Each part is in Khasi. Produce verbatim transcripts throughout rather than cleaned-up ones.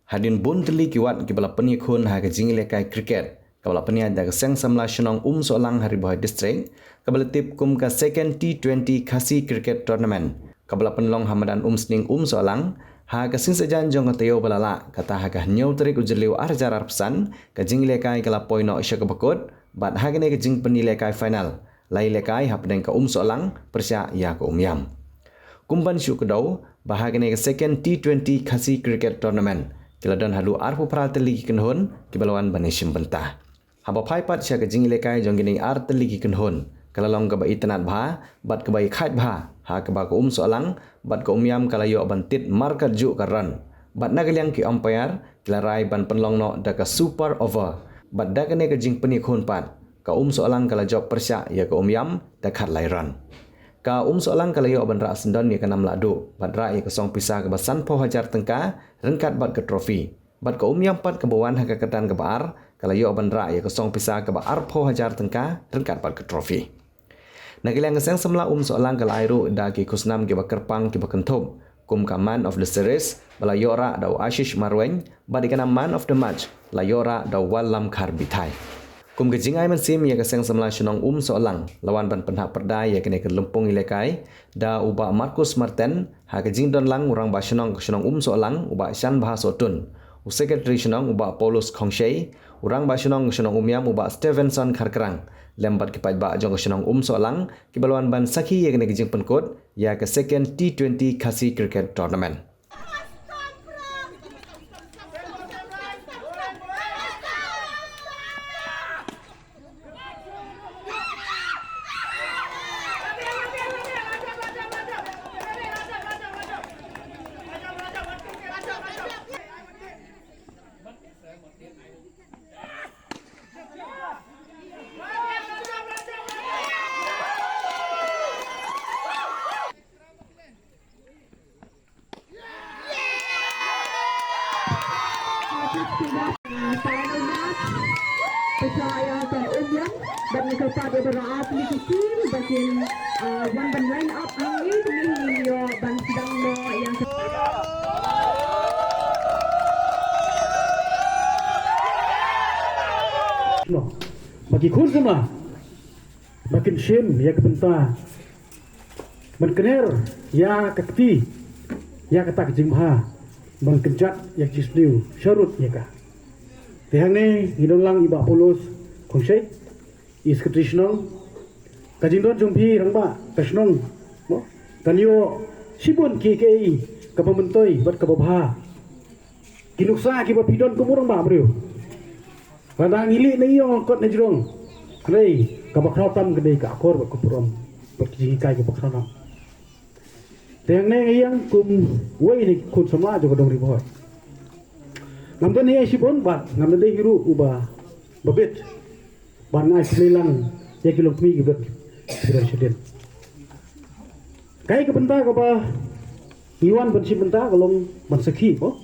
Hadien bun tylli ki wat kiba la pynïakhun ha ka jingïalehkai cricket kaba la pynïaid da ka Seng Samla Shnong Umsohlang ha Ri Bhoi District, kaba la tip kum ka Second T twenty Khasi Cricket Tournament, kaba la pynlong ha madan Umsning Umsohlang, ha ka sngi Saitjaiñ jong ka taïew ba la lah, kata ha ka hynñiew tarik u Jylliew ar hajar arphew san, ka jingïalehkai ka la poi noh sha kaba kut, bad ha kane ka jingpynïalehkai final, la ïalehkai hapdeng ka Umsohlang pyrshah ïa ka Umiam. Kum ban shu kdew ba ha kane ka Second T twenty Khasi Cricket Tournament, ki la don haduh arphew phra tylli ki kynhun kiba la wan ban ïashim bynta. Haba phai pat sha ka jingïalehkai jong kine ar tylli ki kynhun, ka la long kaba itynnad bha bad kaba ïakhaid bha, ha kaba ka Umsohlang bad ka Umiam ka la ïoh ban tied markatjuh ka run. Bad na ka liang ki umpire ki la rai ban pynlong noh da ka super over, bad da kane ka jingpynïakhun pat, ka Umsohlang ka la jop pyrshah ïa ka Umiam da khatlai run. Ka Umsohlang ka la ïoh ban rah syndon ïa ka nam lahduh bad rah ïa ka song pisa kaba sanphew hajar tyngka ryngkat bad ka trophy. Bad ka Umiam pat kaba wan ha ka kyrdan kaba ar, ka la ïoh ban rah ïa ka song pisa kaba arphew hajar tyngka ryngkat bad ka trophy. Na ka liang ka Seng Samla Umsohlang ka la ai ruh da ki khusnam kiba kyrpang kiba kynthup, kum ka Man of the Series ba la ïoh rah da u Ashish Marwein, bad ïa ka nam Man of the Match la ïoh rah da u Wallamkhar Bithai. Kum ka jingai mynsiem ïa ka Seng Samla Shnong Umsohlang, la wan ban pynhap pyrda ïa kane ka lympung ïalehkai da u Bah Marcus Marten, ha ka jingdon lang u Rangbah Shnong ka Shnong Umsohlang u Bah Shanbha Sohtun, u Secretary Shnong u Bah Paulus Khongshei, u Rangbah Shnong ka Shnong Umiam u Bah Stevenson Kharkrang, lem bad ki paidbah jong ka Shnong Umsohlang kiba la wan ban sakhi ïa kane ka jingpynkut ïa ka Second T twenty Khasi Cricket Tournament. Ba ki khun samla ba kin shim ïa ka bynta ban kner ïa ka kti, ïa kata ka jingbha, ban kynjat ïa ka jingsniew sharud ïa ka. Te hangne ngi don lang i Bah Paulus Khongshei, i Secretary Shnong. Ka jingdon jong phi rangbah ka shnong, mo, kan ïoh shibun ki, ki, kaba myntoi bad kaba bha. Ki nuksa kiba phi don kum u rangbah briew, lada ngi leh na ïong kot na jrong, hynrei kaba khraw tam ka dei ka akor bad ka burom bad ki jinghikai kaba khraw tam. Te hangne nga ïeng kum uwei na ki khun samla jong ka dong Ri Bhoi. Ngam don ei ei shibun bad ngam don ei ei ruh uba, ba bit. Bad nga ai khublei lang ïa ki longkmie kiba don, kiba don shadien. Kaei ka bynta kaba ngi wan ban shim bynta ka long ban sakhi, mo?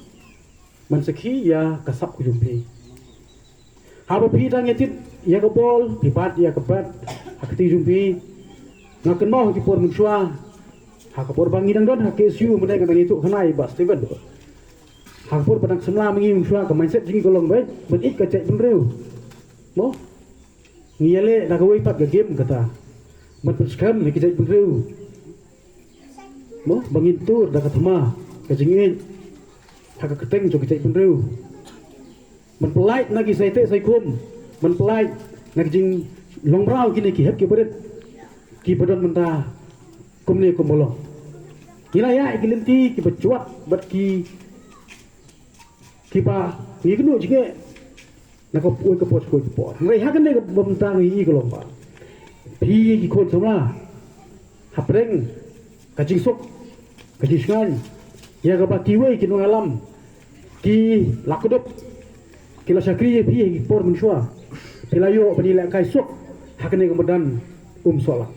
Ban sakhi ïa ka sap ka jong phi. Haba phi dang ïatied ïa ka bol, phi bat ïa ka bat ha ka kti jong phi. Nga kynmaw ha ki por mynshuwa, ha ka por ba ngi dang don ha K S U, mynne nga dang ïathuh khana ïa i Bah Steven. Ha ka por ba dang samla ma ngi mynshuwa, ka mindset jong ngi ka long ban, ban ïeit ka jaitbynriew, mo? Ngi ïaleh da kawei pat ka game kata, ban pynskhem ïa ka jaitbynriew, mo, ba ngin tur da ka thma ka jingïeit ha ka kyrteng jong ka jaitbynriew. Ban pyllait na ki saiteh saikhum, ban pyllait na ki jinglong mraw kine ki hep ki barit kiba don mynta kumne kumba long. Ngi la ïaid ki lynti kiba jwat bad ki, kiba ngi kynduh jingeh na ka poi ka por, poi ka por. Hynrei ha kane ka bynta ngi i ka long ba phi ki khun samla, hapdeng ka jingsuk, ka jingshngaiñ ïa kaba kiwei ki nongïalam ki la kdup, ki la shakri ïa phi ha ki por mynshuwa, phi la ïoh ban ïalehkai suk ha kane ka madan Umsohlang.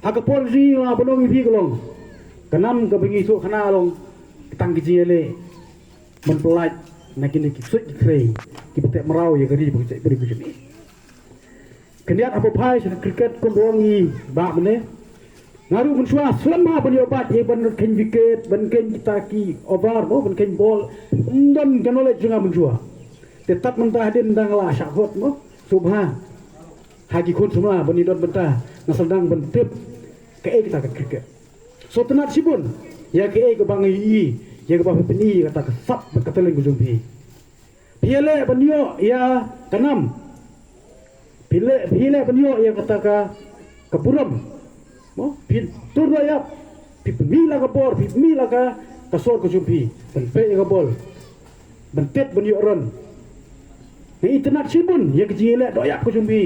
Ha ka por jong ngi la ban ong ïa phi ka long, ka nam kaba ngi ïathuh khana long tang ka jingïaleh ban pyllait na kine ki ksuid ki khrei kiba teh mraw ïa ka ri bad ka jaitbynriew ka jong ngi. Khyndiat haba phai sha ka cricket kumba ong i Bah mynne, Nga ruh mynshuwa slem ha ban ïoh bat ïa ban kheiñ wicket, ban kheiñ kita ki over mo, ban kheiñ bol. Ym don ka knowledge jong nga mynshuwa. Te tad mynta hadien dang la shah hot mo. Sngewbha ha ki khun samla ban ïadon bynta, nga sdang ban tip kaei kata ka cricket. So tynnad shibun ïa kaei kaba nga ïohi, ïa kaba phi pyni ïa kata ka sap bad ka talent ka jong phi. Phi ïaleh ban ïoh ïa ka nam. Phi leh, phi leh ban ïoh ïa kata ka, ka burom. Mo, phi tur la ïap, phi pynmih la ka bor, phi pynmih la ka, ka sor ka jong phi. Ban peit ïa ka bol. Ban tet ban ïoh run. Nga itynnad shibun ïa ka jingïaleh doh ïap ka jong phi.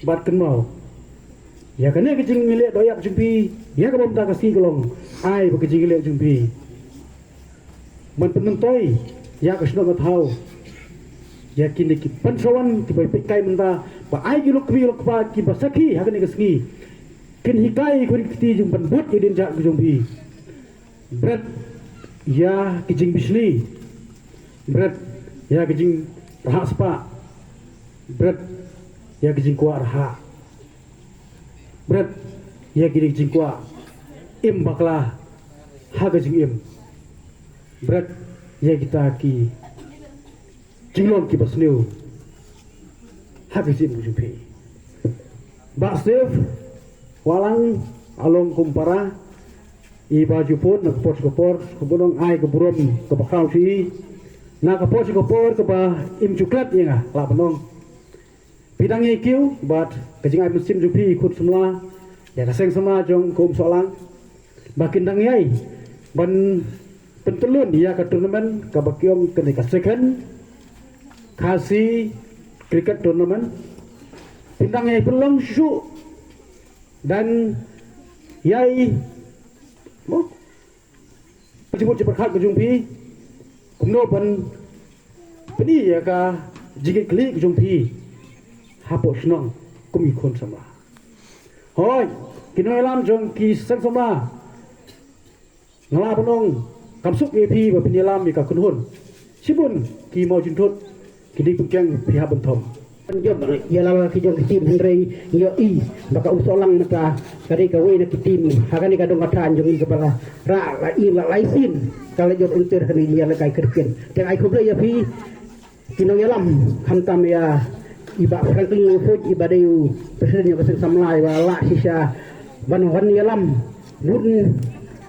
Bad kynmaw, ïa kane ka jingïaleh doh ïap jong phi, ïa kaba mynta ka sngi ka long, ai ba ka jingïaleh jong phi ban pynmyntoi ïa ka shnong ka thaw. Ïa kine ki pynsawan kiba peit kai mynta, ba ai ki lok kmie lok kpa kiba sakhi ha kane ka sngi. Kin hikai ïa ki khun ki kti jong ban bud ïa ka dienjat ka jong phi. Bret ïa ki jingbishni. Bret ïa ki jingrhah spah. Bret ïa ki jingkwah rhah. Bret ïa ki jingkwah im bakla ha ka jingim. Bret ïa kita ki jinglong kiba sniew ha ka jingim ka jong phi. Bah Steve Wahlang, along kum para, i ba ju pud na ka por sha ka por, kaba ong ai ka burom kaba khraw sha i. Na ka por sha ka por kaba im ju klet ïa nga, lah ban ong. Phi dang ïai kiew bad ka jingai mynsiem jong phi, khun samla, ïa ka seng samla jong ka Umsohlang, ba kin dang ïai ban pyntyllun ïa ka tournament kaba ki ong kane ka Second Khasi Cricket Tournament. Phi dang ïai pynlong shuh, dang ïai, mo, ka jingmut jingpyrkhat ka jong phi, kumno ban pyni ïa ka jingkitkhlieh ka jong phi hapoh shnong kum ki khun samla. Hooid, ki nongïalam jong ki seng samla, nga lah ban ong, kam suk ïa phi ba phin ïalam ïa ka kynhun. Shibun ki mawjynthut, ki dei pynkiang phi hap ban thom. Ban jop ïalam ki jong ki team, hynrei ngi ïohi ba ka Umsohlang mynta ka dei kawei na ki team ha kane ka dong ka thaiñ jong ngi kaba la rah la i la lai sien ka la jop ïa kane ka jingïalehkai cricket. Te ai khublei ïa phi ki nongïalam, khamtam ïa i Bah Franklin Nongfuit, i ba dei u president jong ka seng samla, i ba la lah shisha ban wan ïalam bun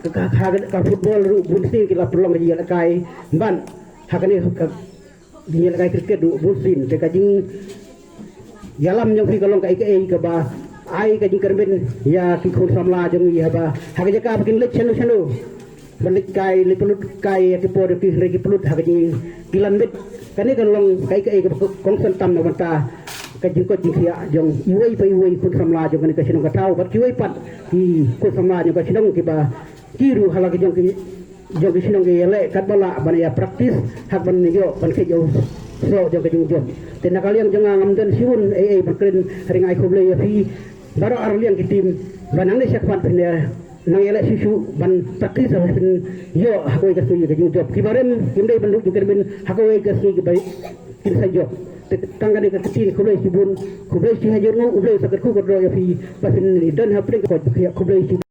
ka, ka, ka, ka football ruh bun sien ki la pynlong ka jingïalehkai ban ha kane ka jingïalehkai cricket ruh bun sien. Te ka jingïalam jong phi ka long kaei kaei kaba ai ka jingkyrmen ïa ki khun samla jong ngi haba ha ka jaka ba kin leit shano shano ban leit kai, leit pynlut kai ïa ki por ki, hynrei ki pynlut ha ka jingkilan beit. Kane ka long kaei kaei kaba kongsan tam na ka bynta ka jingkoit jingkhiah jong iwei pa iwei khun samla jong kane ka shnong ka thaw bad kiwei pat ki khun samla jong ka shnong kiba ki ruh ha la ki jong ki, jong ki shnong ki ïaleh katba lah ban ïa practice hap ban ïoh ban kheit ïa u soh jong ka jingjop. Te na ka liang jong nga ngam don shibun ei ei ban kren, hynrei nga ai khublei ïa phi baroh ar liang ki team ba nangne shakhmat phin ïa nang ïaleh shuh shuh ban practice ha phin ïoh ha kawei ka sngi ka jingjop. Kiba rem kim dei ban lut jingkyrmen ha kawei ka sngi kiba kin sa jop. Te tang kane ka ktien, khublei shibun, khublei shi hajar nguh, khublei sa kyrkhu kyrdoh ïa phi ba phin don ha pdeng ka koit ka khiah, khublei shibun.